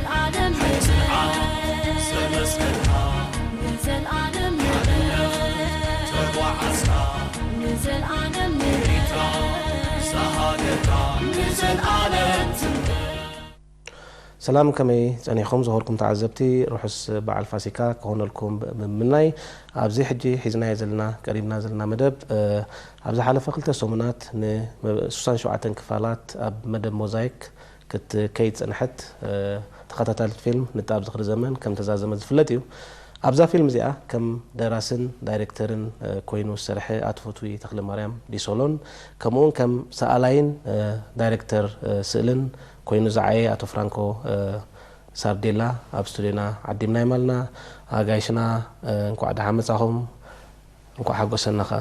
ንዘልኣለም ንዘልኣለም ንዘልኣለም ንዘልኣለም ሰላም፣ ከመይ ጸኒሕኩም ዝኸበርኩም ተዓዘብቲ? ርሑስ በዓል ፋሲካ ክኾነልኩም ብምምናይ፣ ኣብዚ ሕጂ ሒዝናዮ ዘለና፣ ቀሪብና ዘለና መደብ፣ ኣብ ዝሓለፈ ክልተ ሰሙናት ን ሱሳን ሸውዓተን ክፋላት ኣብ መደብ ሞዛይክ ክትከይድ ጸንሐት ተኸታታሊት ፊልም ንጣብ ዝኽሪ ዘመን ከም ተዛዘመ ዝፍለጥ እዩ። ኣብዛ ፊልም እዚኣ ከም ደራስን ዳይሬክተርን ኮይኑ ዝሰርሐ ኣቶ ፍትዊ ተኽለማርያም ዲሶሎን፣ ከምኡውን ከም ሰኣላይን ዳይሬክተር ስእልን ኮይኑ ዝዓየ ኣቶ ፍራንኮ ሳርዴላ ኣብ ስቱድዮና ዓዲምና የማልና። ኣጋይሽና፣ እንኳዕ ደሓን መጻኹም፣ እንኳዕ ሓጎሰና ኸኣ።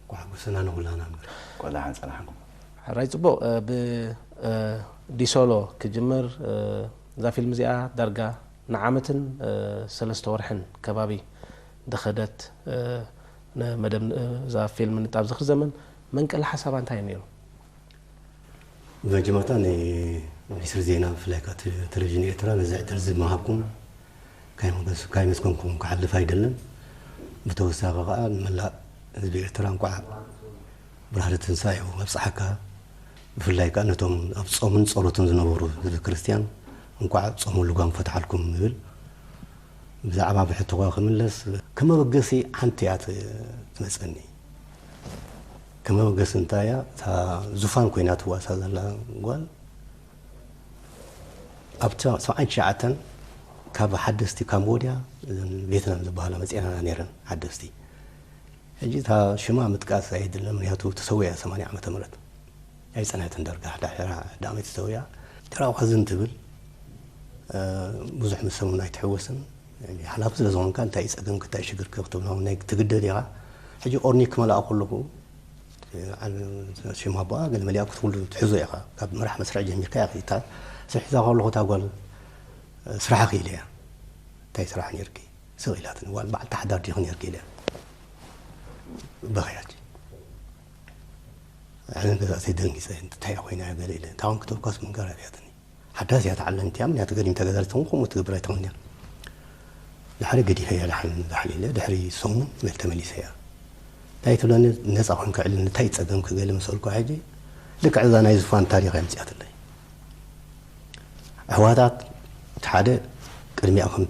እንኳዕ ሓጎሰና ንኹላና እምበር። እንኳዕ ደሓን ጸናሕኩም። ሕራይ ጽቡቕ። ብዲሶሎ ክጅምር። እዛ ፊልም እዚኣ ዳርጋ ንዓመትን ሰለስተ ወርሕን ከባቢ ድኸደት ንመደብ እዛ ፊልም ንጣብ ዝኽሪ ዘመን መንቀሊ ሓሳባ እንታይ እዩ ነይሩ? ብመጀመርታ ንሚኒስትሪ ዜና ብፍላይ ከዓ ቴሌቪዥን ኤርትራ ነዚ ዕድል እዚ ምሃብኩም ካይመስገንኩም ክሓልፍ ኣይደልን። ብተወሳኺ ከዓ ንመላእ ህዝቢ ኤርትራ እንኳዕ ብርሃነ ትንሳኤኡ ኣብፀሓካ። ብፍላይ ከዓ ነቶም ኣብ ፆምን ፀሎትን ዝነበሩ ህዝቢ ክርስትያን እንኳዕ ፆሙ ልጓም ፈትሓልኩም ንብል። ብዛዕባ ብሕቶኻ ክምለስ ከም መበገሲ ሓንቲ እያ ትመፀኒ። ከም መበገሲ እንታይ እያ እታ ዙፋን ኮይና ትዋሳ ዘላ ጓል ኣብቲ ሰብዓን ትሽዓተን ካብ ሓደስቲ ካምቦድያ እዘን ቬትናም ዝበሃላ መፅኤና ነይረን ሓደስቲ። ሕጂ እታ ሽማ ምጥቃስ ኣይድለን፣ ምክንያቱ ተሰዊኣ ሰማንያ ዓመተ ምህረት ኣይፀንሐትን ደርጋ ዳዕመይ ተሰዊኣ። ተራኡ ከዝን ትብል ብዙሕ ምስ ሰሙን ኣይትሕወስን። ሓላፊ ስለ ዝኾንካ እንታይ ጸገምክ እንታይ ሽግርክ ክትብሎ ናይ ትግደድ ኢኻ። ሕጂ ኦርኒክ ክመልኣ ከለኹ ሽም ኣቦኣ ገለ መሊኣ ክትብሉ ትሕዞ ኢኻ። ካብ መራሕ መስርዕ ጀሚርካ ኢኻ ኢታ ስርሒዛ ከለኹ እታ ጓል ስራሕኺ ኢለያ። እንታይ ስራሕ ነይርኪ? ስቕ ኢላትኒ። ጓል በዓልቲ ሓዳር ዲኺ ነይርኪ ኢለያ። በኽያች። ኣነ ገዛእተይ ደንጊጸ እንታይ ኮይና ገለ ኢለ እንታይ ኮንክ ተብካስ ምንጋር ኣብያትኒ። ሓዳስ እያ ተዓለምቲ እያ ምክንያቱ ገዲም ተገዛልቲ እውን ከምኡ ትገብር ኣይትኸውን እያ። ድሕሪ ገዲፈያ ዳሓን ዳሓን ኢለ ድሕሪ ሰሙን መል ተመሊሰያ። እንታይ ትብለኒ ነፃ ኮንክ ዕልል እንታይ ፀገምክ ገለ ምስ በልኩ ሕጂ ልክዕ እዛ ናይ ዝፋን ታሪኽ እያ ኣምፅኣትለይ። ኣሕዋታት እቲ ሓደ ቅድሚኣ ከም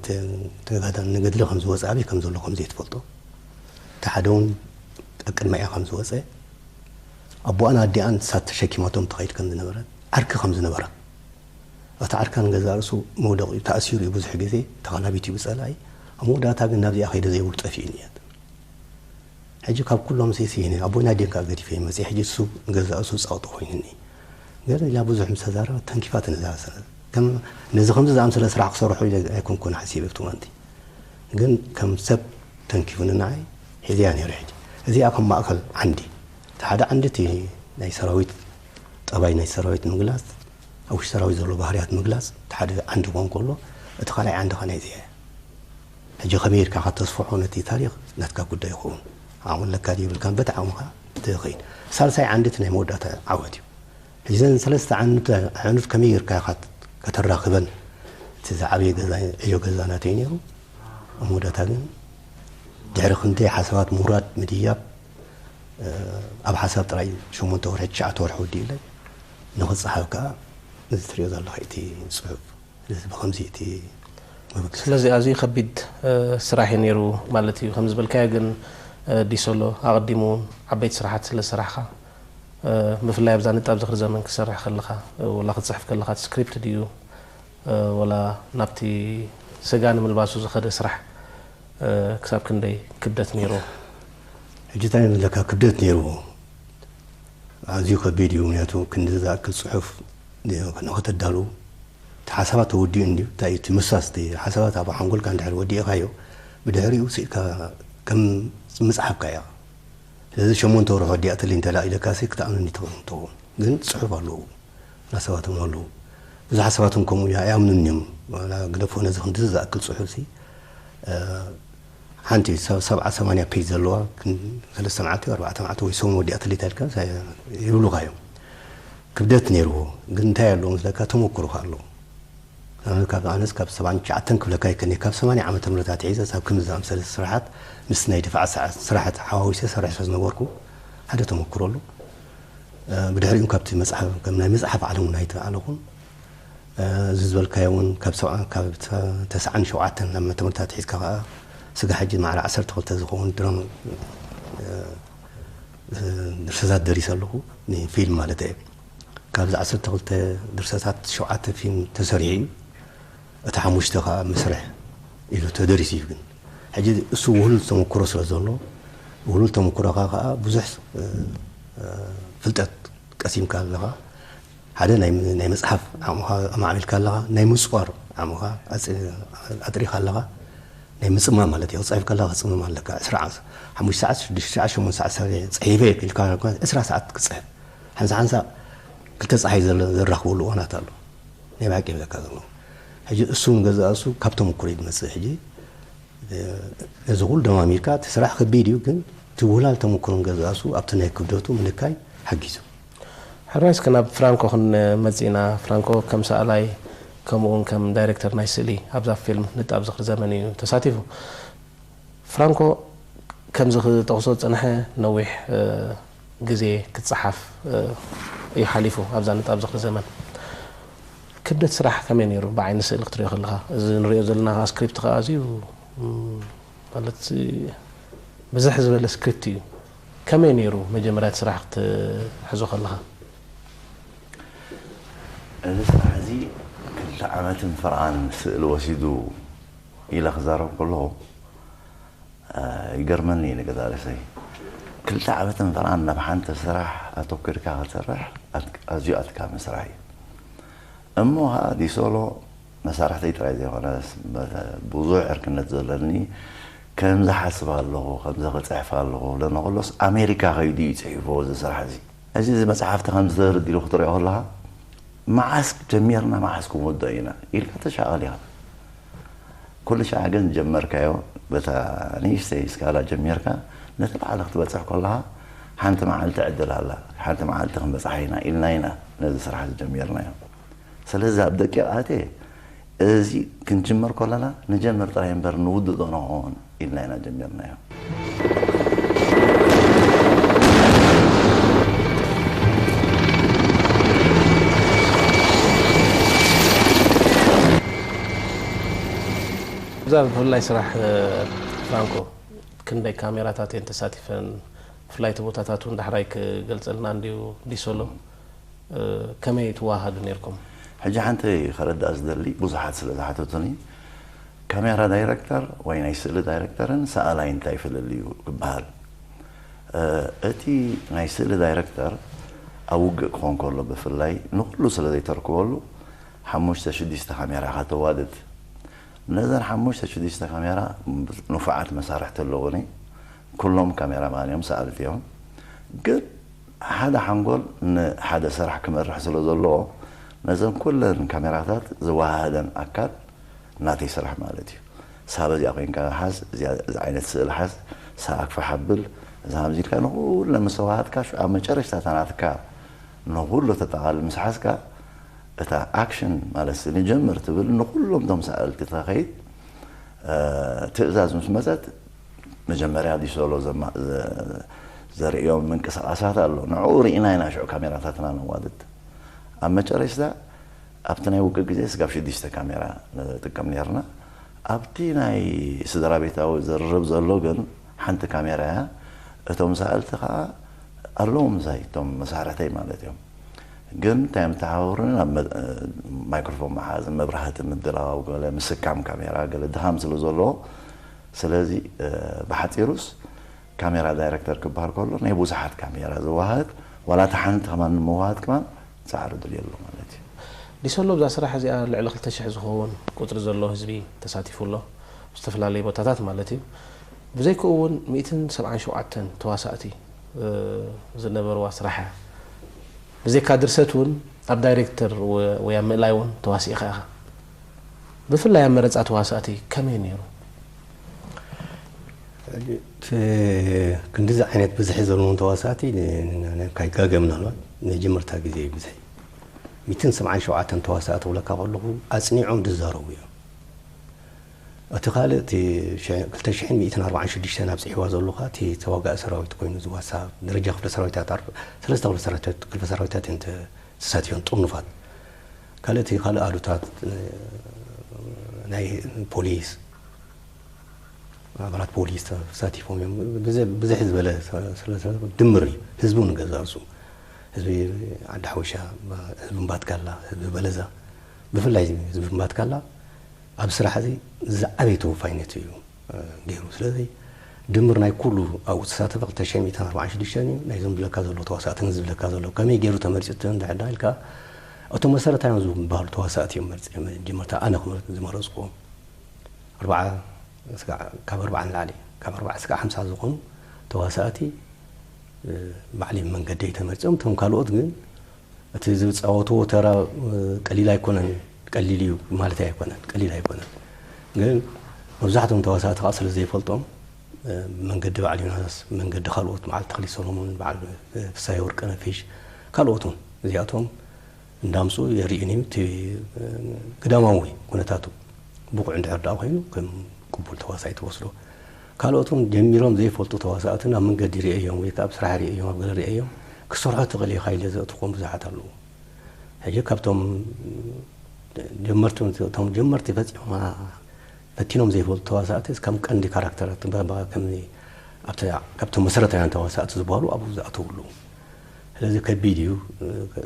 ተጋዳሊ ንገድሊ ከም ዝወፀ ኣበይ ከም ዘሎ ከም ዘይትፈልጦ እቲ ሓደ እውን ቅድሚኣ ከም ዝወፀ ኣቦኣን ኣዲኣን ሳት ተሸኪማቶም ትኸይድ ከም ዝነበረት ዓርኪ ከም ዝነበራ እቲ ዓርካ ንገዛእ ርእሱ መውደቕ እዩ ተኣሲሩ እዩ ብዙሕ ግዜ ተኻላቢት እዩ ብፀላኢ ኣብ መወዳእታ ግን ናብዚኣ ከይደ ዘይብሉ ጠፊኡ እኒያት ሕጂ ካብ ኩሎም ሴሲነ ኣቦና ዴንካ ገዲፈ መፅእ ሕጂ እሱ ንገዛእ ርእሱ ፀቕጢ ኮይኑኒ ገለ ኢላ ብዙሕ ምስ ተዛረበት ተንኪፋ ትንዛሰ ከም ነዚ ከምዚ ዝኣምሰለ ስራሕ ክሰርሑ ኢለ ኣይኮንኩን ሓሲበ ብትማንቲ ግን ከም ሰብ ተንኪፉኒ ንዓይ ሒዘያ ነይረ ሕጂ እዚኣ ከም ማእከል ዓንዲ እቲ ሓደ ዓንዲ እቲ ናይ ሰራዊት ጠባይ ናይ ሰራዊት ምግላፅ ኣብ ውሽጢ ሰራዊት ዘሎ ባህርያት ምግላፅ እቲ ሓደ ዓንዲ ክኾን ከሎ እቲ ካልኣይ ዓንዲ ከ ናይዚኣ እያ ሕጂ ከመይ ኢልካ ከተስፍሖ ነቲ ታሪኽ ናትካ ጉዳይ ይኸውን ዓቕሚ ኣለካ ድዩ ይብልካን በቲ ዓቕምኻ ትኸይድ ሳልሳይ ዓንዲ እቲ ናይ መወዳእታ ዓወት እዩ ሕጂ ዘን ሰለስተ ዓንዲ ኣዕኑድ ከመይ ጌርካ ኢኻ ከተራኽበን እቲ ዝዓበየ ገዛ ዕዮ ገዛ ናተይ ነይሩ ኣብ መወዳእታ ግን ድሕሪ ክንደይ ሓሳባት ምውራድ ምድያብ ኣብ ሓሳብ ጥራይ ሸሞንተ ወርሒ ትሽዓተ ወርሒ ወዲኡለይ ንኽፀሃብ ከዓ እዚ ትሪኦ ዘለኻ እቲ ፅሑፍ ስለዚ ብኸምዚ እቲ መበገሲ ስለዚ ኣዝዩ ከቢድ ስራሕ እዩ ነይሩ ማለት እዩ ከም ዝበልካዮ ግን ዲሶሎ ኣቐዲሙ እውን ዓበይቲ ስራሓት ስለ ዝሰራሕኻ ብፍላይ ኣብዛ ንጣብ ዝኽሪ ዘመን ክትሰርሕ ከለኻ ወላ ክትፅሕፍ ከለኻ እቲ ስክሪፕት ድዩ ወላ ናብቲ ስጋ ንምልባሱ ዝኸደ ስራሕ ክሳብ ክንደይ ክብደት ነይርዎ? ሕጂ እንታይ ንብለካ ክብደት ነይርዎ ኣዝዩ ከቢድ እዩ ምክንያቱ ክንዲ ዝኣክል ፅሑፍ ንኸተዳሉ እቲ ሓሳባት ተወዲኡ እንድዩ እንታይ እዩ እቲ ምሳስ እቲ ሓሳባት ኣብ ሓንጎልካ እንድሕር ወዲእኻዮ ብድሕሪኡ ስኢልካ ከም ምፅሓፍካ እያ ስለዚ ሸሞንተ ወርሒ ወዲኣትለይ እንተ ኢለካሲ ክትኣምነኒ ትኽእል ትኸውን ግን ፅሑፍ ኣለዎ ሓሳባቶም ኣለዉ ብዙሓት ሰባት እውን ከምኡ ኣይኣምኑን እዮም ግደፎ ነዚ ክንድዚ ዝኣክል ፅሑፍ ሲ ሓንቲ ሰብዓ ሰማንያ ፔጅ ዘለዋ ሰለስተ መዓልቲ ኣርባዕተ መዓልቲ ወይ ሰሙን ወዲኣትለይ እንተ ኢልካ ይብሉኻ እዮም ክብደት ነይርዎ ግን እንታይ ኣለዎ ምስለካ ተመክሮኻ ኣለዎ ካብ ኣነስ ካብ ሰብዓን ትሽዓተን ክብለካ ይከኒ፣ ካብ ሰማንያ ዓመተ ምህረት ኣትሒዘ ሳብ ከምዚ ዝኣምሰለ ስራሓት ምስ ናይ ድፋዕ ሰዓት ስራሓት ሓዋዊሰ ሰርሕ ስለ ዝነበርኩ ሓደ ተመክሮ ኣሎ። ብድሕሪኡ ካብቲ መጽሓፍ፣ ከም ናይ መጽሓፍ ዓለም እውን ኣይተኣለኹን። እዚ ዝበልካዮ እውን ካብ ሰብዓ-፣ ካብ ተስዓን ሸውዓተን ዓመተ ምህረት ኣትሒዝካ ከኣ ስጋ ሕጂ ማዕረ ዓሰርተ ክልተ ዝኸውን ድራማ፣ ድርሰታት ደሪሰ ኣለኹ፣ ንፊልም ማለት እየ። ካብዚ ዓሰርተ ክልተ ድርሰታት ሸውዓተ ፊልም ተሰሪሑ እዩ። እቲ ሓሙሽተ ከኣ መስርሕ ኢሉ ተደሪሱ እዩ። ግን ሕጂ እሱ ውህሉል ተመክሮ ስለ ዘሎ፣ ውህሉል ተመክሮኻ ከኣ ብዙሕ፣ እ፣ እ፣ ፍልጠት ቀሲምካ ኣለኻ። ሓደ ናይ፣ ናይ መጽሓፍ ዓቕምኻ ኣማዕቢልካ ኣለኻ፣ ናይ ምጽዋር ዓቕምኻ ኣጽ-፣ ኣጥሪኻ ኣለኻ። ናይ ምጽማም ማለት እዩ። ክጽሕፍ ከለኻ ክጽምም ኣለካ። ዕስራ ዓመት፣ ሓሙሽተ ሰዓት፣ ሽዱሽተ ሰዓት፣ ሸሞንተ ሰዓት ሰሪሐ ጽሒፈ ኢልካ ዕስራ ሰዓት ክጽሕፍ። ሓንሳ ሓንሳ ክልተ ጸሓይ ዘለ-፣ ዘራኽበሉ እዋናት ኣሎ። ናይ ብሓቂ ይብለካ ዘሎ። ሕጂ እሱ ንገዛእ እሱ ካብ ተመኩሮ እዩ ዝመጽእ። ሕጂ፣ እ፣ ነዚ ኩሉ ደማሚርካ እቲ ስራሕ ከቢድ እዩ፣ ግን እቲ ውህላል ተመኩሮ ንገዛእ እሱ ኣብቲ ናይ ክብደቱ ምንካይ ሓጊዙ። ሕራይ እስከ ናብ ፍራንኮ ክንመጽእ ኢና። ፍራንኮ ከም ሰኣላይ ከምኡ እውን ከም ዳይሬክተር ናይ ስእሊ ኣብዛ ፊልም ንጣብ ዝኽሪ ዘመን እዩ ተሳቲፉ። ፍራንኮ ከምዚ ክጠቕሶ ዝጸንሐ ነዊሕ፣ እ፣ ግዜ ክትጸሓፍ፣ እ፣ እዩ ሓሊፉ ኣብዛ ንጣብ ዝኽሪ ዘመን። ክብደት ስራሕ ከመይ ነይሩ ብዓይኒ ስእሊ ክትሪኦ ከለኻ? እዚ ንሪኦ ዘለና ከኣ ስክሪፕት ከኣ ኣዝዩ፣ ም፣ ማለት ብዝሕ ዝበለ ስክሪፕት እዩ። ከመይ ነይሩ መጀመርያ እቲ ስራሕ ክትሕዞ ከለኻ? እዚ ስራሕ እዚ ክልተ ዓመትን ፍርቓን ስእሊ ወሲዱ ኢለ ክዛረብ ከለኹ፣ እ፣ ይገርመኒ እዩ ንገዛእ ርእሰይ። ክልተ ዓመትን ፍርቓን ናብ ሓንቲ ስራሕ ኣተኲርካ ክትሰርሕ ኣት-፣ ኣዝዩ ኣድካሚ ስራሕ እዩ። እሞ ኸኣ ዲሶሎ መሳርሕተይ ጥራይ ዘይኮነስ፣ መ-፣ ብዙሕ ዕርክነት ዘለኒ፣ ከምዚ ሓስብ ኣለኹ፣ ከምዚ ክጽሕፍ ኣለኹ፣ ለነኸሎስ ኣሜሪካ ከይዱ እዩ ጽሒፍዎ እዚ ስራሕ እዚ። እዚ፣ እዚ መጽሓፍቲ ከም ዝተርድ ኢሉ ክትሪኦ ከለኻ፣ መዓስ ጀሚርና፣ መዓስ ክንወድኦ ኢና ኢልካ ተሻቐል ኢኻ። ኩሉ ሻዕ ግን ጀመርካዮ፣ በታ ንእሽተይ ስካላ ጀሚርካ፣ ነቲ ላዕሊ ክትበጽሕ ከለኻ፣ ሓንቲ መዓልቲ ዕድል ኣላ፣ ሓንቲ መዓልቲ ክንበጽሓ ኢና ኢልና ኢና ነዚ ስራሕ እዚ ጀሚርናዮ። ስለዚ ኣብ ደቂቕ ኣትየ፣ እዚ ክንጅምር ከለና ንጀምር ጥራይ እምበር ንውድእ ዶ ንኸውን ኢልና ኢና ጀሚርናዮ። እዛ ብፍላይ ስራሕ፣ እ፣ ፍራንኮ ክንደይ ካሜራታት እየን ተሳቲፈን? ብፍላይ እቲ ቦታታት እውን ዳሕራይ ክገልጸልና እንድዩ ዲሶሎ፣ እ፣ ከመይ ትወሃሃዱ ነይርኩም? ሕጂ ሓንቲ ከረዳእ ዝደሊ፣ ብዙሓት ስለ ዝሓተቱኒ፣ ካሜራ ዳይረክተር ወይ ናይ ስእሊ ዳይረክተርን ሰኣላይ እንታይ ፍልልዩ ክበሃል? እ፣ እቲ ናይ ስእሊ ዳይረክተር ኣብ ውግእ ክኾን ከሎ ብፍላይ ንኹሉ ስለ ዘይተርክበሉ፣ ሓሙሽተ ሽዱሽተ ካሜራ ኢኻ ተዋድድ። ነዘን ሓሙሽተ ሽዱሽተ ካሜራ ንፉዓት መሳርሕቲ ኣለዉኒ። ኩሎም ካሜራማን እዮም፣ ሰኣልቲ እዮም። ግን ሓደ ሓንጎል ንሓደ ስራሕ ክመርሕ ስለ ዘለዎ፣ ነዘን ኩለን ካሜራታት ዘወሃሃደን ኣካል ናተይ ስራሕ ማለት እዩ። ሳብ እዚኣ ኮይንካ ሓዝ፣ እዚኣ፣ እዚ ዓይነት ስእሊ ሓዝ፣ ሳብ ኣክፋ ሓብል፣ እዛ ከምዚ ኢልካ ንኹለን ምስ ተዋሃሃድካ፣ ሽዑ ኣብ መጨረሽታ እታ ናትካ ንኹሉ ተጠቓልል ምስ ሓዝካ፣ እታ ኣክሽን ማለት ንጀምር ትብል ንኹሎም እቶም ሰኣልቲ ተኸይድ፣ እ፣ ትእዛዝ ምስ መጸት፣ መጀመርያ ዲሶሎ ዘማ-፣ ዘ-፣ ዘርእዮም ምንቅስቓሳት ኣሎ። ንዕኡ ርኢና ኢና ሽዑ ካሜራታትና ነዋድድ። ኣብ መጨረሽታ ኣብቲ ናይ ውግእ ግዜ ስጋብ ሽዱሽተ ካሜራ ንጥቀም ነርና። ኣብቲ ናይ ስድራ ቤታዊ ዝርርብ ዘሎ ግን ሓንቲ ካሜራ እያ። እቶም ሰኣልቲ ከኣ ኣለዉ ምሳይ፣ እቶም መሳርሕተይ ማለት እዮም። ግን እንታይ እዮም ተሓባበሩኒ? ናብ መ-፣ ማይክሮፎን ምሓዝ፣ መብራህቲ ምድላው፣ ገለ ምስካም ካሜራ፣ ገለ ድኻም ስለ ዘለዎ፣ ስለዚ፣ እ፣ ብሓጺሩስ ካሜራ ዳይረክተር ክበሃል ከሎ ናይ ብዙሓት ካሜራ ዝወሃድ፣ ዋላ እታ ሓንቲ ከማን ንምውሃድ ከማን ጻዕሪ ድልዮ ኣሎ ማለት እዩ። ዲሰሎ ኣብዛ ስራሕ እዚኣ ልዕሊ ክልተ ሽሕ ዝኸውን ቁጽሪ ዘሎ ህዝቢ ተሳቲፉ ኣሎ፣ ኣብ ዝተፈላለዩ ቦታታት ማለት እዩ። ብዘይክኡ እውን ሚእትን ሰብዓን ሸውዓተን ተዋሳእቲ፣ እ፣ ዝነበርዋ ስራሕ እያ። ብዘይካ ድርሰት እውን ኣብ ዳይሬክተር ወ-፣ ወይ ኣብ ምእላይ እውን ተዋሲእኻ ኢኻ። ብፍላይ ኣብ መረጻ ተዋሳእቲ ከመይ ነይሩ? ሕጂ እቲ ክንድዚ ዓይነት ብዝሒ ዘለዎም ተዋሳእቲ ን-፣ ን-፣ ን-፣ ካይጋገ ምናልባት ናይ ጅምርታ ግዜ እዩ ብዝሒ። ሚእትን ሰብዓን ሸውዓተን ተዋሳእቲ ክብለካ ከለኹ ኣጽኒዖም ዝዛረቡ እዮም። እቲ ካልእ እቲ ሸ- ክልተ ሽሕን ሚእትን ኣርባዓን ሽዱሽተን ኣብጽሕዋ ዘለኻ እቲ ተዋጋኢ ሰራዊት ኮይኑ ዝዋሳ ደረጃ ክፍለ ሰራዊታት ኣር- ሰለስተ ክፍለ ሰራዊታት ክፍለ ሰራዊታት እየን ተ- ተሳቲፈን ጥርኑፋት። ካልእ እቲ ካልእ ኣሃዱታት እ፣ ናይ ፖሊስ ኣባላት ፖሊስ ተሳቲፎም እዮም። ብዘ- ብዝሕ ዝበለ ስለ- ስለ- ድምር እዩ። ህዝቢ እውን ገዛ እሱ ህዝቢ ዓዲ ሓወሻ ህዝቢ እምባትካላ ህዝቢ በለዛ ብፍላይ ህዝቢ እምባትካላ ኣብ ስራሕ እዚ ዝዓበየ ተወፋይነት እዩ ገይሩ። ስለዚ ድምር ናይ ኩሉ ኣብኡ ዝተሳተፈ ክልተ ሽሕን ሚእትን ኣርባዓን ሽዱሽተን እዩ። ናይዞም ዝብለካ ዘሎ ተዋሳእትን ዝብለካ ዘሎ ከመይ ገይሩ ተመሪፁ እንድሕር ኢልካ እቶም መሰረታውያን ዝበሃሉ ተዋሳእቲ እዮም መርፂ መጀመርታ ኣነ ክመ- ዝመረፅኩዎም ኣርባዓ እስካዕ ካብ ኣርባዓ ንላዕሊ ካብ ኣርባዓ እስካዕ ሓምሳ ዝኾኑ ተዋሳእቲ ባዕሊ መንገደይ ተመርፅኦም። እቶም ካልኦት ግን እቲ ዝፃወትዎ ተራ ቀሊል ኣይኮነን። ቀሊል እዩ ማለት ኣይኮነን፣ ቀሊል ኣይኮነን። ግን መብዛሕትኦም ተዋሳእቲ ከዓ ስለ ዘይፈልጦም ብመንገዲ ባዕሉ ዮናስ መንገዲ ካልኦት በዓል ተኽሊ ሰሎሞን በዓል ፍሳየ ወርቅነ ፊሽ ካልኦት እውን እዚኣቶም እንዳምፁ የርእዩን እዩ። እቲ ግዳማዊ ኩነታቱ ብቑዕ እንድሕር ደኣ ኮይኑ ከም ቅቡል ተዋሳኢ ትወስዶ። ካልኦት እውን ጀሚሮም ዘይፈልጡ ተዋሳእትን ኣብ መንገዲ ርእዮም ወይ ከዓ ኣብ ስራሕ ርእዮም ኣብ ገለ ርእዮም ክሰርሖ ትኽእል ኢኻ ኢለ ዘእትኹም ብዙሓት ኣለዉ። ሕጂ ካብቶም ጀመርቲ እቶም ጀመርቲ ፈፂሞም ፈቲኖም ዘይፈልጡ ተዋሳእቲ ከም ቀንዲ ካራክተራት ከም ኣብቲ- ካብቶም መሰረታውያን ተዋሳእቲ ዝበሃሉ ኣብኡ ዝኣተውሉ። ስለዚ ከቢድ እዩ።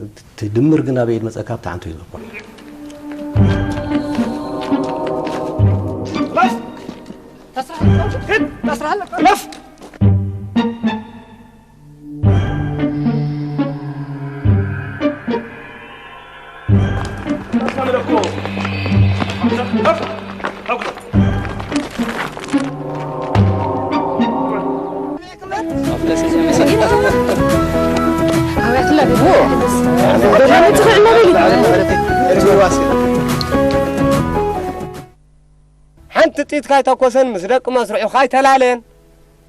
እቲ ድምር ግን ኣበይ መፀካ ኣብቲ ሓንቶ እዩ ዝረኮ። ሓንቲ ጥይት ካይተኮሰን ምስ ደቂ መስርዑ ካይተላለየን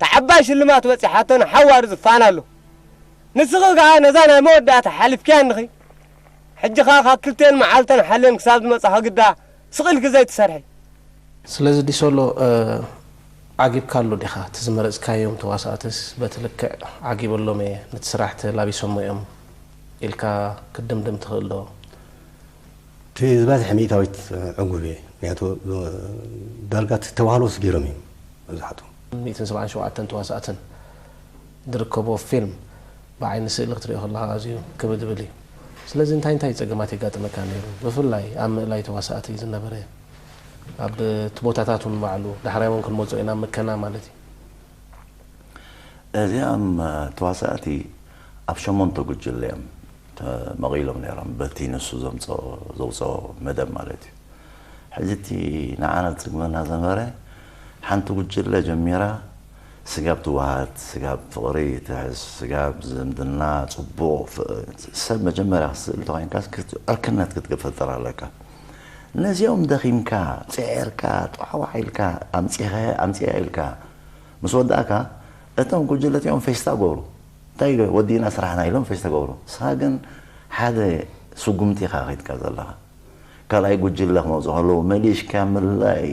ተዓባይ ሽልማት በፂሓቶ ንሓዋሩ ዝፋን ኣሎ። ንስኺ ከዓ ነዛ ናይ መወዳእታ ሓሊፍክያ እንዲኺ። ሕጂ ከዓ ካብ ክልቴን መዓልተን ሓልየን ክሳብ ዝመፃ ከግዳ ስቕ ኢልኪ ዘይትሰርሒ። ስለዚ ዲሶሎ ዓጊብካ ኣሎ ዲኻ? እቲ ዝመረፅካዮም ተዋሳእትስ በቲ ልክዕ ዓጊበሎም እየ፣ ነቲ ስራሕ ተላቢሶሞ እዮም ኢልካ ክትድምድም ትኽእል ዶ? እቲ ዝበዝሐ ሚእታዊት ዕጉብ እየ። ምክንያቱ ዳርጋ እቲ ተባህሎ ስጊሮም እዮም መብዛሕትኦም። ሚእትን ሰብዓን ሸውዓተን ተዋሳእትን ዝርከቦ ፊልም ብዓይኒ ስእሊ ክትሪኦ ከለኻ ኣዝዩ ክብድ ዝብል እዩ። ስለዚ እንታይ እንታይ ጸገማት የጋጥመካ ነይሩ? ብፍላይ ኣብ ምእላይ ተዋሳእቲ ዝነበረ ኣብ እቲ ቦታታት እውን ባዕሉ ዳሕራይ እውን ክንመጾ ኢና ምከና ማለት እዩ። እዚኣም ተዋሳእቲ ኣብ ሸሞንተ ጉጅለ እዮም ተመቒሎም ነይሮም በቲ ንሱ ዘምፀኦ ዘውፀኦ መደብ ማለት እዩ። ሕጂ እቲ ንዓና ዝፅግመና ዝነበረ ሓንቲ ጉጅለ ጀሚራ ስጋብ ትወሃድ፣ ስጋብ ፍቕሪ ትሕዝ፣ ስጋብ ዝምድና ፅቡቕ፣ ሰብ መጀመርያ ክትስእል እንተኾይንካ ዕርክነት ክትፈጥር ኣለካ። ነዚኦም ደኺምካ፣ ፅዒርካ፣ ጧዕዋዕ ኢልካ፣ ኣምፂኸ ኣምፂኣ ኢልካ ምስ ወዳእካ እቶም ጉጅለ እቲኦም ፌስታ ገብሩ። እንታይ ወዲእና ስራሕና ኢሎም ፌስታ ገብሩ። ንስኻ ግን ሓደ ስጉምቲ ኢኻ ከይድካ ዘለኻ። ካልኣይ ጉጅለ ክመፁ ከለዉ መሊሽካ ምልላይ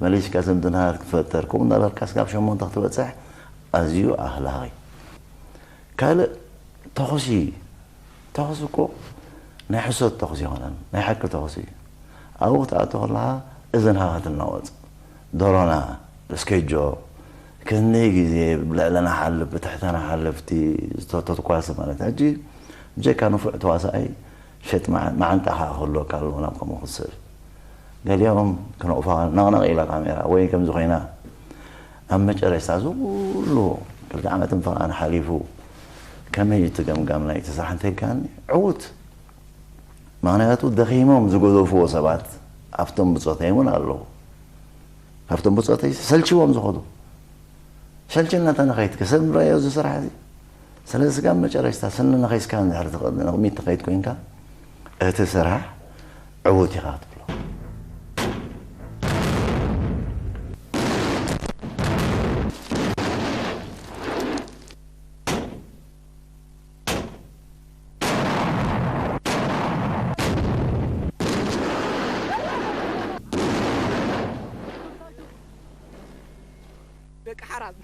መሊሽካ ዝምድናታት ክፈጠር ከምኡ እናበልካ ስጋብ ሸሞንተ ክትበፅሕ ኣዝዩ ኣህላኺ። ካልእ ተኹሲ ተኹሲ እኮ ናይ ሕሶት ተኹሲ ይኮነን ናይ ሓቂ ተኹሲ እዩ። ኣብኡ ክትኣቱ ከለኻ እዝንኻ ክትናወፅ ዶሮና ስኬጆ ክንደይ ግዜ ብልዕለና ሓልፍ ብትሕተና ሓልፍ እቲ ዝተተኳሲ ማለት ሕጂ ብጀካ ንፉዕ ተዋሳኣይ ሸጥ መዓንጣኻ ክህልወካ ኣለዎ ናብ ከምኡ ክትስእል። ገሊኦም ክነቕፉኻ ነቕነቕ ኢላ ካሜራ ወይ ከምዚ ኮይና ኣብ መጨረሽታ እዚ ኩሉ ክልተ ዓመትን ፈቓን ሓሊፉ ከመይ እዩ እቲ ገምጋም ናይቲ ስራሕ እንተኢልካኒ ዕዉት ምኽንያቱ ደኺሞም ዝገደፍዎ ሰባት ኣብቶም ብፆተይ እውን ኣለዉ። ካብቶም ብፆተይ ሰልችዎም ዝኸዱ ሰልችና ተነኸይትከ ሰብ ንረኣዮ እዚ ስራሕ እዚ ስለዚ ስጋብ መጨረሽታ ስኒ ነኸይስካ እንድሕር ትቕድሚ ንቕሚት ትኸይድ ኮይንካ እቲ ስራሕ ዕዉት ኢኻ ክትብሎ። ደቂ ሓራም።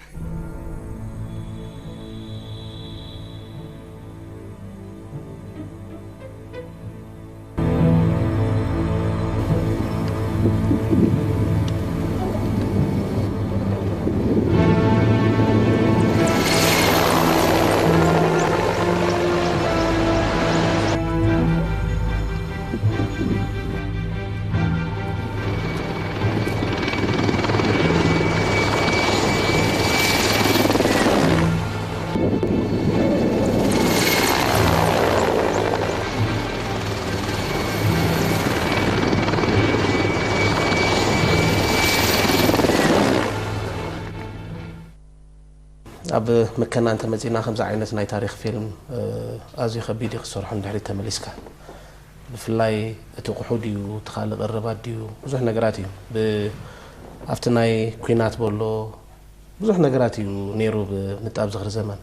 ኣብ ምከና እንተመጺና ከምዚ ዓይነት ናይ ታሪኽ ፊልም ኣዝዩ ከቢድ እዩ ክትሰርሖ ንድሕሪት ተመሊስካ። ብፍላይ እቲ ኣቑሑ ድዩ እቲ ካልእ ቀረባት ድዩ ብዙሕ ነገራት እዩ። ኣብቲ ናይ ኲናት በሎ ብዙሕ ነገራት እዩ ነይሩ ብንጣብ ዝኽሪ ዘመን።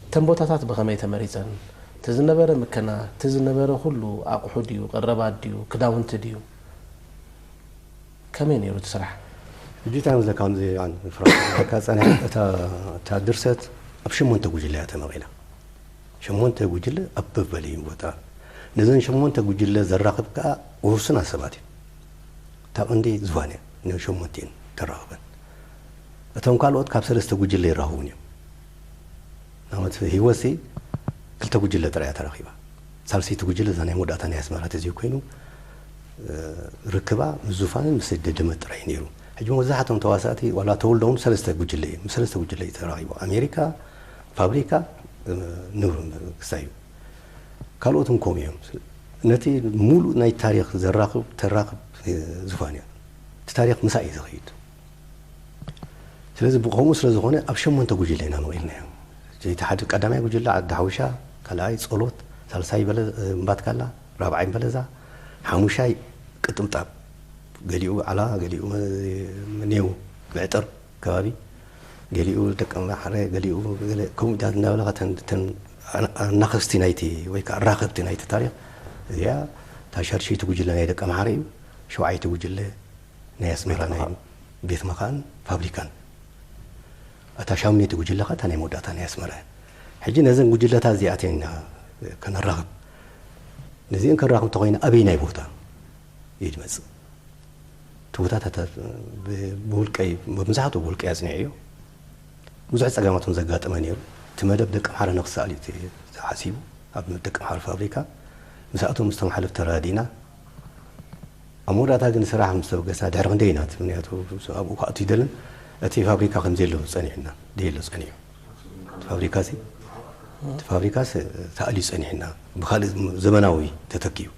እተን ቦታታት ብኸመይ ተመሪጸን? እቲ ዝነበረ ምከና እቲ ዝነበረ ኩሉ ኣቑሑ ድዩ ቀረባት ድዩ ክዳውንቲ ድዩ? ከመይ ነይሩ እቲ ስራሕ? ሕጂ እንታይ ምስለካ ከምዚ ኣን ፍራንካ ጸኒሐ እታ ድርሰት ኣብ ሸሞንተ ጉጅለ እያ ተመቒላ። ሸሞንተ ጉጅለ ኣብ በበሊ ቦታ ነዘን ሸሞንተ ጉጅለ ዘራኽብ ከኣ ውሱና ሰባት እዩ። እታ ቀንዲ ዝፋን እያ ነን ሸሞንቲን ተራኽበን። እቶም ካልኦት ካብ ሰለስተ ጉጅለ ይራኽቡን እዮም። ናመት ህይወትሲ ክልተ ጉጅለ ጥራይ እያ ተራኺባ። ሳልሰይቲ ጉጅለ እዛ ናይ መወዳእታ ናይ ኣስመራ ተዝዩ ኮይኑ ርክባ ምስ ዙፋንን ምስ ደደመት ጥራይ ነይሩ። ሕጂ መብዛሕቶም ተዋሳእቲ ዋላ ተወልዶም ሰለስተ ጉጅለ እዩ ምስ ሰለስተ ጉጅለ እዩ ተራኺቡ። ኣሜሪካ፣ ፋብሪካ፣ ንብሩን ክሳዩ ካልኦትን ከምኡ እዮም። ነቲ ሙሉእ ናይ ታሪኽ ዘራኽብ ተራኽብ ዙፋን እያ። እቲ ታሪኽ ምሳእ እዩ ዝኸይድ። ስለዚ ብኸምኡ ስለ ዝኾነ ኣብ ሸሞንተ ጉጅለ ኢና መቒልናዮ። እቲ ሓደ ቀዳማይ ጉጅለ ዓዲ ሓውሻ፣ ካልኣይ ጸሎት፣ ሳልሳይ በለ እምባትካላ፣ ራብዓይ በለዛ፣ ሓሙሻይ ቅጥምጣብ፣ ገሊኡ ዓላ፣ ገሊኡ ኔው ምዕጥር ከባቢ፣ ገሊኡ ደቂ ማሕረ፣ ገሊኡ ገለ ከምኡ ኢታት እናበለ ከተን ተን ኣናኸስቲ ናይቲ ወይ ከዓ ኣራኸብቲ ናይቲ ታሪኽ እዚኣ እታ ሻድሸይቲ ጉጅለ ናይ ደቂ ማሕረ እዩ። ሸውዓይቲ ጉጅለ ናይ ኣስመራ ናይ ቤት መኻን ፋብሪካን። እታ ሻሙነይቲ ጉጅለ ኸዓ እታ ናይ መወዳእታ ናይ ኣስመራ እያ። ሕጂ ነዘን ጉጅለታት እዚኣተን ኢና ከነራኽብ። ነዚአን ከራኽብ እንተኾይና ኣበይናይ ቦታ እዩ ዝመጽእ? እቲ ቦታታት ብ-፣ ብውልቀይ፣ መብዛሕትኡ ብውልቀይ ኣጽኒዐዮ። ብዙሕ ጸገማት እውን ዘጋጠመ ነይሩ። እቲ መደብ ደቂ ኣምሓራ ንኽሰኣል እዩ እቲ ተሓሲቡ፣ ኣብ ደቂ ኣምሓራ ፋብሪካ። ምስኣቶም ዝተመሓለፍ ተረዳዲእና። ኣብ መወዳእታ ግን ስራሕ ምስ ተበገስና ድሕሪ ክንደይ ኢና፣ ምኽንያቱ ኣብኡ ክኣቱ ይደልን፣ እቲ ፋብሪካ ከም ዘየሎ ጸኒሑና፣ ዘየሎ ጸኒሑ። እቲ ፋብሪካሲ፣ እቲ ፋብሪካስ ተኣልዩ ጸኒሑና፣ ብኻልእ ዘመናዊ ተተኪኡ።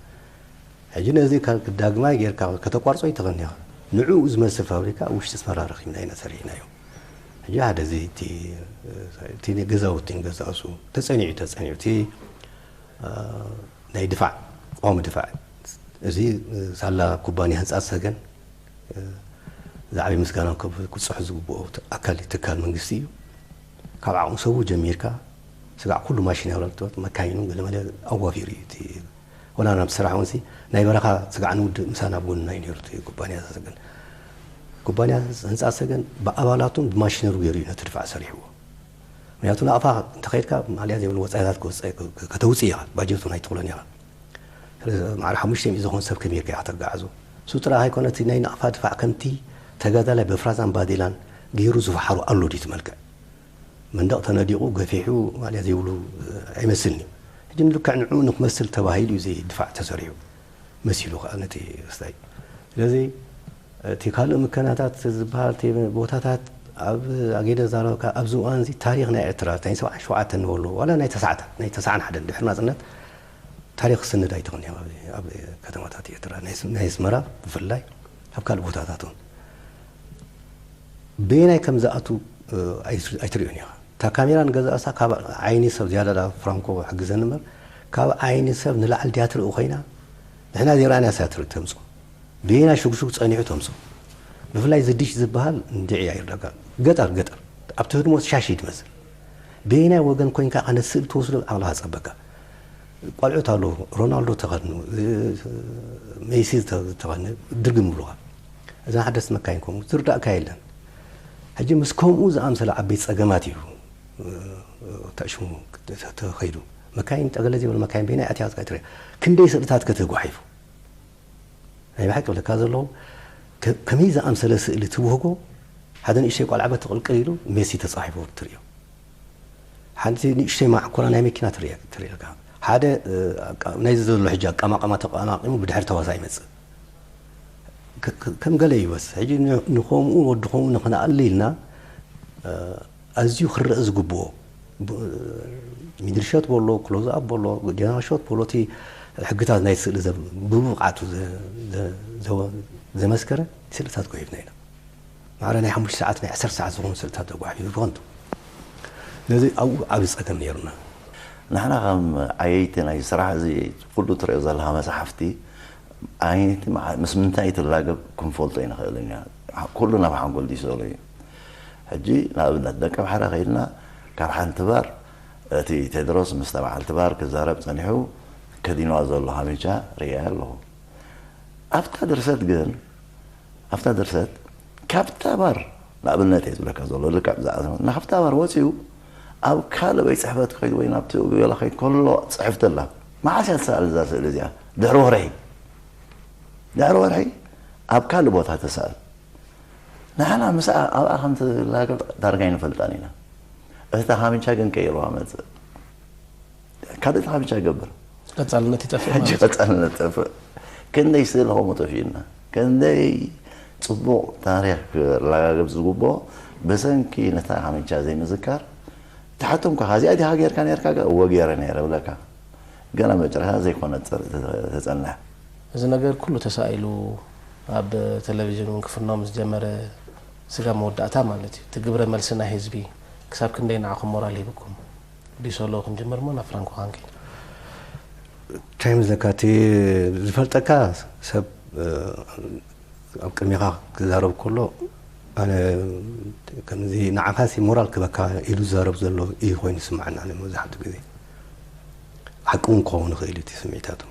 ሕጂ ነዚ ካብ ዳግማይ ጌርካ ከተቋርጾ ኣይትኽእልን ኢኻ። ንዕኡ ዝመስል ፋብሪካ ኣብ ውሽጢ ኣስመራ ረኺብና ኢና ሰሪሕናዮ። ሕጂ ሓደ እዚ እቲ፣ እቲ ገዛውቲ ንገዛእሱ ተጸኒዑ፣ ተጸኒዑ፣ እቲ፣ አ፣ ናይ ድፋዕ፣ ቀዋሚ ድፋዕ፣ እዚ ሳላ ኩባንያ ህንጻት ሰገን፣ እ፣ ዝዓቢ ምስጋና ክብ-፣ ክብጽሖ ዝግብኦ ኣካል ትካል መንግስቲ እዩ። ካብ ዓቕሚ ሰቡ ጀሚርካ፣ ስጋዕ ኩሉ ማሽነሪታት፣ መካይኑ፣ ገለ መለ ኣዋፊሩ እዩ እቲ ወላ ናብ ስራሕ እውን ሲ ናይ በረኻ ስጋዕ ንውድእ ምሳና ኣብ ጎንና እዩ ነይሩ እቲ ኩባንያ ሰገን። ኩባንያ ህንፃ ሰገን ብኣባላቱን ብማሽነሩ ገይሩ እዩ ነቲ ድፋዕ ሰሪሕዎ። ምክንያቱ ናቕፋ እንተኸይድካ ማልያ ዘይብሉ ወፃኢታት ክወፀ-፣ ከተውፅእ ኢኻ፣ ባጀቱ ናይ ትኽእሎን ኢኻ። ስለዚ ማዕረ ሓሙሽተ ሚእቲ ዝኾን ሰብ ከመይ ጌርካ ኢኻ ተጋዕዞ? እሱ ጥራሕ ኣይኮነ፣ እቲ ናይ ናቕፋ ድፋዕ ከምቲ ተጋዳላይ በፍራዛን ባዴላን ገይሩ ዝፈሓሮ ኣሎ ድዩ እቲ መልክዕ? መንደቕ ተነዲቑ ገፊሑ ማልያ ዘይብሉ ኣይመስልን እዩ። ሕጂ ንልክዕ ንዕኡ ንክመስል ተባሂሉ እዩ እዚ ድፋዕ ተሰሪሑ መሲሉ ከኣ ነቲ ክስታይ። ስለዚ እቲ ካልእ ምከናታት ዝበሃል እቲ ቦታታት ኣብ ኣጌደ ዛረብካ ኣብዚ እዋን እዚ ታሪኽ ናይ ኤርትራ ናይ ሰብዓን ሸውዓተን ንበሎ ዋላ ናይ ተስዓተ ናይ ተስዓን ሓደን ድሕሪ ናጽነት ታሪኽ ክስንድ ኣይትኽእልን ኢኻ። ኣብ፣ ኣብ ከተማታት ኤርትራ ናይ ስ-፣ ናይ ኣስመራ ብፍላይ ኣብ ካልእ ቦታታት እውን በየናይ ከም ዝኣቱ፣ እ፣ ኣይት-፣ ኣይትርእዮን ኢኻ። እታ ካሜራ ንገዛእሳ ካብ ዓይኒ ሰብ ዝያዳ ዳ ፍራንኮ ሕግዘኒ እምበር ካብ ዓይኒ ሰብ ንላዕሊ ድያ ትርኢ ኮይና ንሕና ዘይረኣናያ እያ ትርኢ ተምጽኦ። በየናይ ሽጉሽጉ ጸኒሑ ተምጽኦ። ብፍላይ እዚ ዲሽ ዝበሃል እንድዒ ኣይርዳእካ። ገጠር፣ ገጠር። ኣብቲ ህድሞ ሻሽ እዩ ትመስል። በየናይ ወገን ኮይንካ ከነ ስእሊ ትወስዶ ዓቕልኻ ጸበካ። ቆልዑት ኣለዉ፣ ሮናልዶ ተኸድኑ፣ ሜሲ ተ-፣ ተኸድኑ፣ ድርግም ይብሉኻ። እዘን ሓደስቲ መካይን ከምኡ ዝርዳእካ የለን። ሕጂ ምስ ከምኡ ዝኣምሰለ ዓበይቲ ጸገማት እዩ ተሽሙ ተኸይዱ። መካይን ጠገለ ዘይበሉ መካይን በይና ኣትያ ትሪኣ። ክንደይ ስእልታት ከተጓሒፉ ናይ ብሓቂ ብለካ ዘለዉ ከመይ ዝኣምሰለ ስእሊ ትብህጎ። ሓደ ንእሽተይ ቆልዓ በት ትቕልቅል ኢሉ ሜሲ ተጻሒፉ ትርእዮ። ሓንቲ ንእሽተይ ማዕኮራ ናይ መኪና ትርእየካ። ሓደ ናይዚ ዘሎ ሕጂ ኣቀማቕማ ተቐማቂሙ ብድሕሪ ተዋሳእ ይመጽእ። ከም ገለ ይወስ ሕጂ ንኸምኡ ወዲ ከምኡ ንኽንኣሊ ኢልና ኣዝዩ ክረአ ዝግብኦ ሚድልሾት በሎ ክሎዝኣፕ በሎ ጀናሾት በሎ እቲ ሕግታት ናይ ስእሊ ብብቕዓቱ ዘመስከረ ስእልታት ጎሂፍና ኢና። ማዕረ ናይ ሓሙሽተ ሰዓት ናይ ዓሰርተ ሰዓት ዝኾኑ ስእልታት ተጓሒፉ ብኸንቱ። ስለዚ ኣብኡ ዓብዪ ጸገም ነይሩና። ንሕና ከም ዓየይቲ ናይ ስራሕ እዚ ኩሉ ትሪኦ ዘለኻ መጽሓፍቲ ኣይቲ ምስ ምንታይ ትላገብ ክንፈልጦ ኣይንኽእልን ኢና። ኩሉ ናብ ሓንጎል ዲሰሎ እዩ። ሕጂ ንኣብነት ደቂ ባሕሪ ከይድና ካብ ሓንቲ ባር እቲ ቴድሮስ ምስ ተባዓልቲ ባር ክዛረብ ጸኒሑ ከዲንዋ ዘሎ ሃሚቻ ርእየ ኣለኹ። ኣብታ ድርሰት ግን ኣብታ ድርሰት ካብታ ባር ንኣብነት እየ ዝብለካ ዘሎ ልክዕ ብዛዕባ ናብታ ባር ወፂኡ ኣብ ካልእ ወይ ፅሕፈት ከይዱ ወይ ናብቲ ገለ ከይድ ከሎ ፅሕፍቲ ኣላ። መዓስ እያ ትሰኣል እዛ ስእሊ እዚኣ? ድሕሪ ወርሒ ድሕሪ ወርሒ ኣብ ካልእ ቦታ ተሰኣል። ንሕና ምስ ኣብኣ ከም ትላገብ ዳርጋ ኣይንፈልጣን ኢና። እታ ካሚቻ ግን ቀይርዋ መፅእ ካልእ ተኻቢቻ ይገብር። ቀጻልነት ይጠፍእ ሕጂ ማለት እዩ። ቀጻልነት ጠፍእ። ክንደይ ስእሊ ከምኡ ጠፊእና፣ ክንደይ ጽቡቕ ታሪኽ ክረጋገጽ ዝግብኦ ብሰንኪ ነታ ካሚቻ ዘይምዝካር። ትሓቶም ከ እዚኣ ዲኻ ጌርካ ኔርካ? እወ ጌረ ነይረ ብለካ። ግን ኣብ መጨረሻ ዘይኮነ ተጸንሐ። እዚ ነገር ኩሉ ተሳኢሉ ኣብ ቴሌቪዥን እውን ክፍኖ ምስ ጀመረ ስጋ መወዳእታ ማለት እዩ። እቲ ግብረ መልሲ ናይ ህዝቢ ክሳብ ክንደይ ንዓኹም ሞራል ሂብኩም? ዲሶሎ ክንጅምር እሞ ናብ ፍራንኮ ካንኪ። እንታይ ምስለካ እቲ ዝፈልጠካ ሰብ ኣብ ቅድሚኻ ክዛረብ ከሎ ኣነ ከምዚ ንዓኻሲ ሞራል ክበካ ኢሉ ዝዛረብ ዘሎ እዩ ኮይኑ ዝስምዓና። ኣነ መብዛሕትኡ ግዜ ሓቂ እውን ክኸውን ይኽእል እዩ እቲ ስምዒታቱ።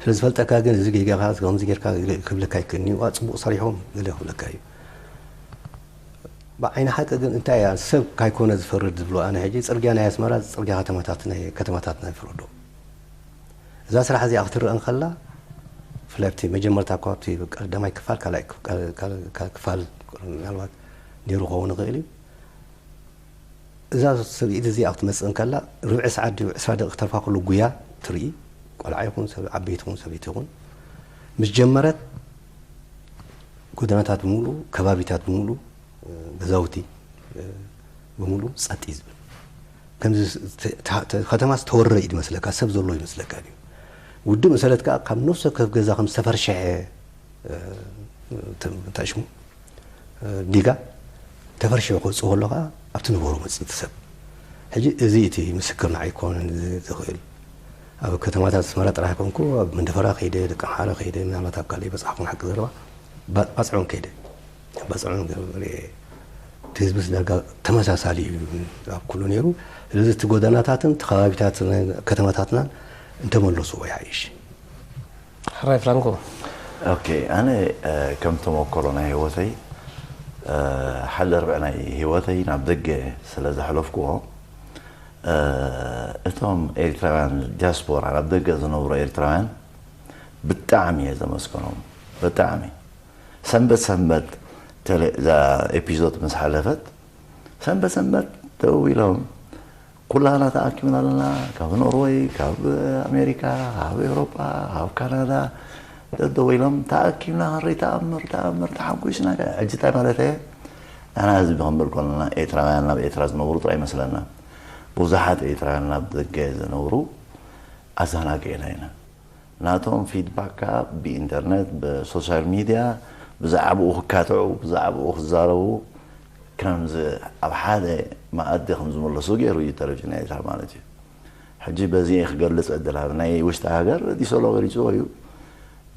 ስለ ዝፈልጠካ ግን እዚ ጌጋኻ ከምዚ ጌርካ ክብለካ ይክእል እዩ። ዋ ጽቡቕ ሰሪሖም ገለ ክብለካ እዩ። ብዓይኒ ሓቂ ግን እንታይ እያ ሰብ ካይኮነ ዝፈርድ ዝብሎ ኣነ ሕጂ ጽርግያ ናይ ኣስመራ ጽርግያ ከተማታት ናይ ከተማታትና ይፍረዶ። እዛ ስራሕ እዚኣ ክትረአ እንከላ ብፍላይ ኣብቲ መጀመርታ እኳ ኣብቲ ቀዳማይ ክፋል ካልኣይ ክፋል ምናልባት ነይሩ ክኸውን ይኽእል እዩ። እዛ ሰብኢት እዚኣ ክትመፅእ እንከላ ርብዒ ሰዓት ድዩ ዕስራ ደቂ ተርፋ ከሎ ጉያ ትርኢ። ቆልዓ ይኹን ሰብ ዓበይቲ ይኹን ሰበይቲ ይኹን ምስ ጀመረት ጎደናታት ብምሉኡ ከባቢታት ብምሉኡ ገዛውቲ ብምሉኡ ጸጥ እዩ ዝብል። ከምዚ ከተማ ዝተወረረ እዩ ዝመስለካ፣ ሰብ ዘሎ ይመስለካ ድዩ? ውድእ መሰለት ከዓ ካብ ነፍሲ ወከፍ ገዛ ከም ዝተፈርሸሐ ተሽሙ ዲጋ ተፈርሽሑ ክወፅእ ከሎ ከዓ ኣብቲ ንበሩ መፅእ እቲ ሰብ። ሕጂ እዚ እቲ ምስክር ንዓይ ክኸውን ዝኽእል ኣብ ከተማታት ኣስመራ ጥራሕ ኣይኮንኩ ኣብ መንደፈራ ከይደ ደቂ ኣምሓራ ከይደ ምናልባት ኣብ ካልእ በፃሕኩም ሓቂ ዘረባ ባፅዖን ከይደ ባፅዖን ርኤ እቲ ህዝብስ ዳርጋ ተመሳሳሊ እዩ ኣብ ኩሉ ነይሩ። ስለዚ እቲ ጎደናታትን እቲ ከባቢታት ከተማታትናን እንተመለስዎ ይሓይሽ። ሕራይ ፍራንኮ። ኦኬ፣ ኣነ ከም ተመክሮ ናይ ህይወተይ ሓደ ርብዒ ናይ ህይወተይ ናብ ደገ ስለ ዘሕለፍኩዎ እቶም ኤርትራውያን ዲያስፖራ ናብ ደገ ዝነብሩ ኤርትራውያን ብጣዕሚ እየ ዘመስግኖም። ብጣዕሚ ሰንበት ሰንበት እዛ ኤፒዞድ ምስ ሓለፈት ሰንበት ሰንበት ደው ኢሎም ኩላና ተኣኪብና ኣለና። ካብ ኖርወይ፣ ካብ ኣሜሪካ፣ ካብ ኤውሮጳ፣ ካብ ካናዳ ደደው ኢሎም ተኣኪብና ክንርኢ ተኣምር ተኣምር ተሓጒስና። ሕጂ እንታይ ማለት እየ? ንሕና ህዝቢ ክንብል ከለና ኤርትራውያን ናብ ኤርትራ ዝነብሩ ጥራይ ይመስለና። ብዙሓት ኤርትራውያን ናብ ደገ ዝነብሩ ኣዘናጊዕና ኢና። ናቶም ፊድባክ ከዓ ብኢንተርነት ብሶሻል ሚድያ ብዛዕባኡ ክካትዑ ብዛዕባኡ ክዛረቡ ከምዚ ኣብ ሓደ መኣዲ ከም ዝምለሱ ገይሩ እዩ ቴሌቪዥን ኤርትራ ማለት እዩ። ሕጂ በዚ እየ ክገልፅ ዕድል ሃብ ናይ ውሽጢ ሃገር ዲሶሎ ገሊፅዎ እዩ።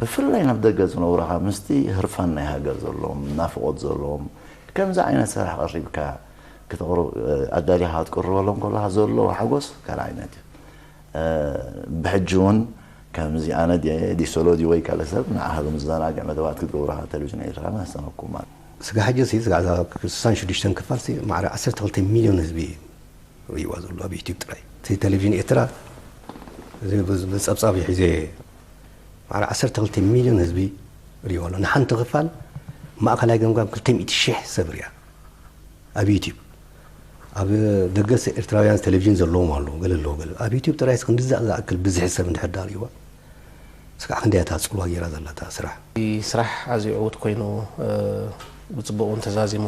ብፍላይ ናብ ደገ ዝነብሩ ከዓ ምስቲ ህርፋን ናይ ሃገር ዘለዎም ናፍቆት ዘለዎም ከምዚ ዓይነት ስራሕ ቀሪብካ ኣዳሊኻ ክትቅርበሎም ከለካ ዘለዎ ሓጎስ ካልእ ዓይነት እዩ። ብሕጂ እውን ከምዚ ኣነ ዲሶሎ ድዩ ወይ ካልእ ሰብ ንዓኻ ዝዘናግዕ መደባት ክትገብሩ ኢኻ ቴሌቪዥን ኤርትራ ነስተነኩም ማለት ስጋ ሕጂ ሲ ስጋ እዛ ስሳን ሽዱሽተን ክፋል ሲ ማዕረ ዓሰርተ ክልተ ሚልዮን ህዝቢ እዩ ርእይዋ ዘሎ ኣብ ዩቲዩብ ጥራይ። እቲ ቴሌቪዥን ኤርትራ እዚ ብዝ-፣ ብጸብጻብ ሒዘ ማዕረ ዓሰርተ ክልተ ሚልዮን ህዝቢ ርእይዋ ኣሎ። ንሓንቲ ክፋል ማእከላይ ገምጋም ክልተ ሚእቲ ሺሕ ሰብ ርእያ ኣብ ዩቲዩብ። ኣብ ደገስ ኤርትራውያን ቴሌቪዥን ዘለዎም ኣለዉ፣ ገለ ኣለዉ፣ ገለ። ኣብ ዩቲዩብ ጥራይ ክንዲ ዝኣክል ብዝሒ ሰብ እንድሕር ዳ ርእይዋ፣ ስጋዕ ክንደይ እታ ጽልዋ ገይራ ዘላ እታ ስራሕ። እቲ ስራሕ ኣዝዩ ዕዉት ኮይኑ፣ እ፣ ብጽቡቕ እውን ተዛዚሙ።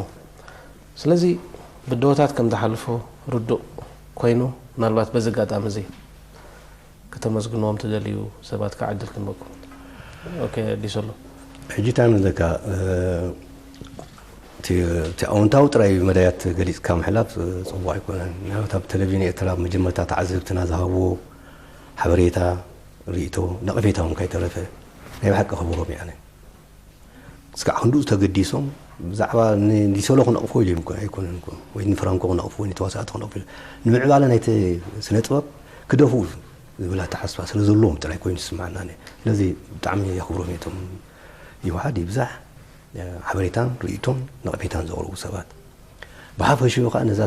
ስለዚ ብድሆታት ከም ዝሓልፎ ርዱእ ኮይኑ፣ ምናልባት በዚ ኣጋጣሚ እዚ ከተመስግንዎም ትደልዩ ሰባት ከዓ ዕድል ክንበኩም። ኦኬ፣ ኣዲስ ኣሎ። ሕጂ እንታይ መስለካ፣ እ፣ እቲ፣ እቲ ኣወንታዊ ጥራይ መዳያት ገሊጽካ ምሕላፍ፣ እ፣ ጽቡቕ ኣይኮነን። ምክንያቱ ኣብ ቴሌቪዥን ኤርትራ መጀመርታ ተዓዘብትና ዝሃብዎ ሓበሬታ፣ ርእይቶ፣ ነቐፌታ እውን ከይተረፈ ናይ ብሓቂ ከብሮም እየ ኣነ። እስካዕ ክንድኡ ተገዲሶም ብዛዕባ ን-፣ ንዲሶሎ ክነቕፎ ኢሎም እኮ ኣይኮነን እኮ፣ ወይ ንፍራንኮ ክነቕፎ፣ ወይ ንተዋሳእቲ ክነቕፎ ኢሎም። ንምዕባለ ናይቲ ስነ ጥበብ ክደፍኡ ዝብል ኣተሓሳስባ ስለ ዘለዎም ጥራይ ኮይኑ ዝስምዓና ኣነ። ስለዚ ብጣዕሚ የኽብሮም እየ እቶም ይውሓድ ይብዛሕ ሓበሬታን ርእይቶን ነቐፌታን ዘቕርቡ ሰባት። ብሓፈሽኡ ከኣ ነዛ፣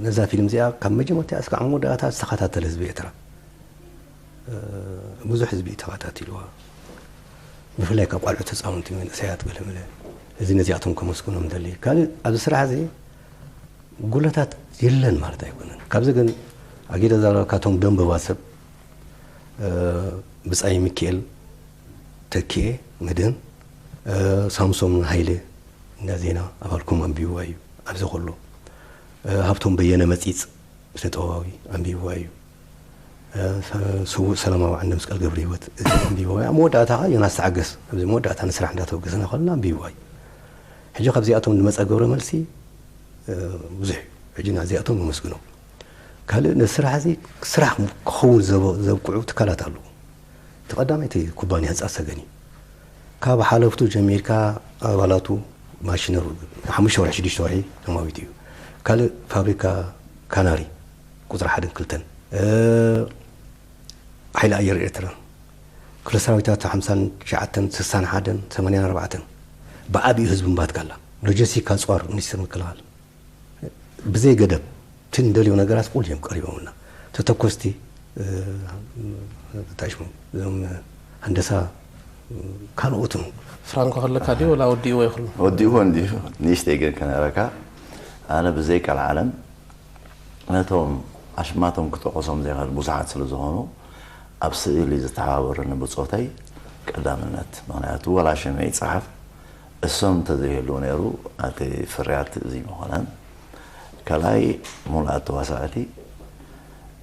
ነዛ ፊልም እዚኣ ካብ መጀመርታ እስካዕ መወዳእታ ዝተኸታተለ ህዝቢ ኤርትራ፣ እ፣ ብዙሕ ህዝቢ እዩ ተኸታቲልዋ። ብፍላይ ካብ ቆልዑት፣ ህጻውንቲ፣ መንእሰያት፣ ገለመለ። እዚ ነዚኣቶም ከመስግኖም ደሊ። ካልእ ኣብዚ ስራሕ እዚ ጉለታት የለን ማለት ኣይኮነን። ካብዚ ግን ኣጊደ ዛረብካቶም ደንበባ ሰብ፣ እ፣ ብጻይ ሚካኤል ተኪኤ መድህን፣ እ፣ ሳምሶም ሃይለ እንዳ ዜና ኣባልኩም ኣንቢብዋ እዩ። ኣብዚ ከሎ፣ እ፣ ሃብቶም በየነ መጺጽ ስነ ጥበባዊ ኣንቢብዋ እዩ። እ፣ ሰ-፣ ስዉእ ሰላማዊ ዓንደ መስቀል ገብረ ህይወት እዚ ኣንቢብዋ እዩ። ኣብ መወዳእታ ኸኣ ዮናስ ተዓገስ ኣብዚ መወዳእታ ንስራሕ እንዳተበገሰና ከለና ኣንቢብዋ እዩ። ሕጂ ካብዚኣቶም ዝመጸ ግብረ መልሲ፣ እ፣ ብዙሕ እዩ። ሕጂ ናዚኣቶም ነመስግኖም። ካልእ ነዚ ስራሕ እዚ ስራሕ ክኸውን ዘበ-፣ ዘብቅዑ ትካላት ኣለዉ። እቲ ቀዳማይ እቲ ኩባንያ ህንጻት ሰገን እዩ። ካብ ሓለፍቱ ጀሚርካ ኣባላቱ ማሽነሩ ሓሙሽተ ወርሒ ሽዱሽተ ወርሒ ተማዊቱ እዩ። ካልእ ፋብሪካ ካናሪ ቁጽሪ ሓደን ክልተን፣ እ፣ ሓይሊ ኣየር ኤርትራ፣ ክፍለ ሰራዊታት ሓምሳን ትሽዓተን፣ ስሳን ሓደን፣ ሰማንያን ኣርባዕተን፣ ብዓቢኡ ህዝቢ ምባትካላ፣ ሎጂስቲክ ኣጽዋር ሚኒስትር ምክልኻል፣ ብዘይ ገደብ እቲ እንደልዮ ነገራት ኩሉ እዮም ቀሪቦምና። ተተኮስቲ፣ እ፣ እንታይ ሽሙ፣ እዞም ሃንደሳ፣ ካልኦትን። ፍራንኮ ከለካ ድዩ ወላ ወዲእዎ ይኹን? ወዲእዎ እንድዩ። ንእሽተይ ግን ከነረካ፣ ኣነ ብዘይ ቀልዓለም ነቶም ኣሽማቶም ክጠቐሶም ዘይኽእል ብዙሓት ስለ ዝኾኑ፣ ኣብ ስእሊ ዝተሓባበሩኒ ብጾተይ ቀዳምነት። ምኽንያቱ፣ ወላ ሽመይ ይጸሓፍ፣ እሶም እንተዘይህልዉ ነይሩ፣ እቲ ፍርያት እዚ ምኾነን። ካልኣይ፣ ሙሉኣት ተዋሳእቲ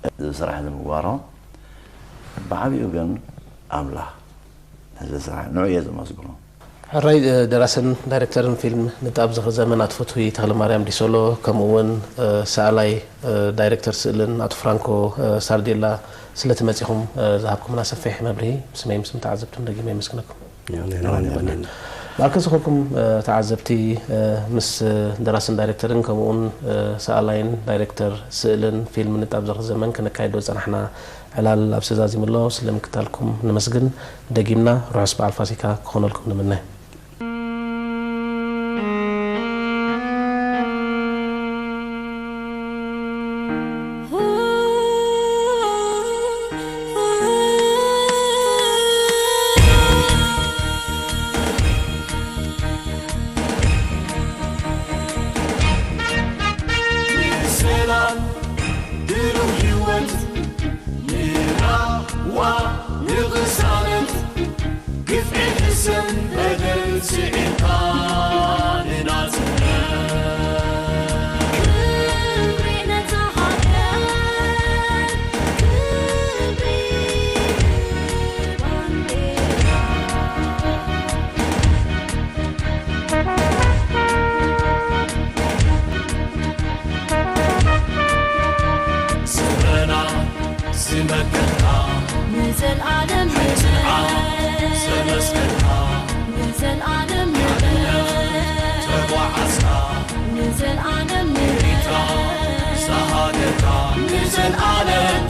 እዚ ስራሕ እዚ ምግባሮም፣ ብዓቢኡ ግን ኣምላኽ ነዚ ስራሕ ንዑ እየ ዘመስግኖ። ሕራይ፣ እ፣ ደራስን ዳይሬክተርን ፊልም ንጣብ ዝኽሪ ዘመን ኣቶ ፍትዊ ተኽለማርያም ዲሶሎ፣ ከምኡ እውን፣ እ፣ ሰኣላይ፣ እ፣ ዳይሬክተር ስእልን ኣቶ ፍራንኮ፣ እ፣ ሳርዴላ፣ ስለቲ መጺኹም፣ እ፣ ዝሃብኩምና ሰፊሕ መብርሂ ብስመይ ምስም ተዓዘብቱን ደጊመ የመስግነኩም። ንሕና እውን የቐንየልና። ብኣርከ ዝኾንኩም፣ እ፣ ተዓዘብቲ፣ እ፣ ምስ፣ እ፣ ደራስን ዳይሬክተርን ከምኡውን፣ እ፣ ሰኣላይን ዳይሬክተር ስእልን ፊልም ንጣብ ዝኽሪ ዘመን ከነካይዶ ዝጸናሕና ዕላል ኣብዚ ተዛዚሙ ኣሎ። ስለ ምክታልኩም ነመስግን። ደጊምና ርሑስ በዓል ፋሲካ ክኾነልኩም ንምነ። ሰላም ብሩህ ህይወት ንራህዋ ንቕሳነት ግፍዒ ሕሰም በደል ስዒርካ ንናጽነት። ክብሪ ነታ ሃገር፣ ክብሪ ባንዴራ። ስረና ዝመከትካ ንዘልኣለም ንሕና ዘመስከርካ ንዘልኣለም ንሕና ተጓዓዝካ ንዘልኣለም ንሕና ሪታ ሳሃገርካ ንዘልኣለም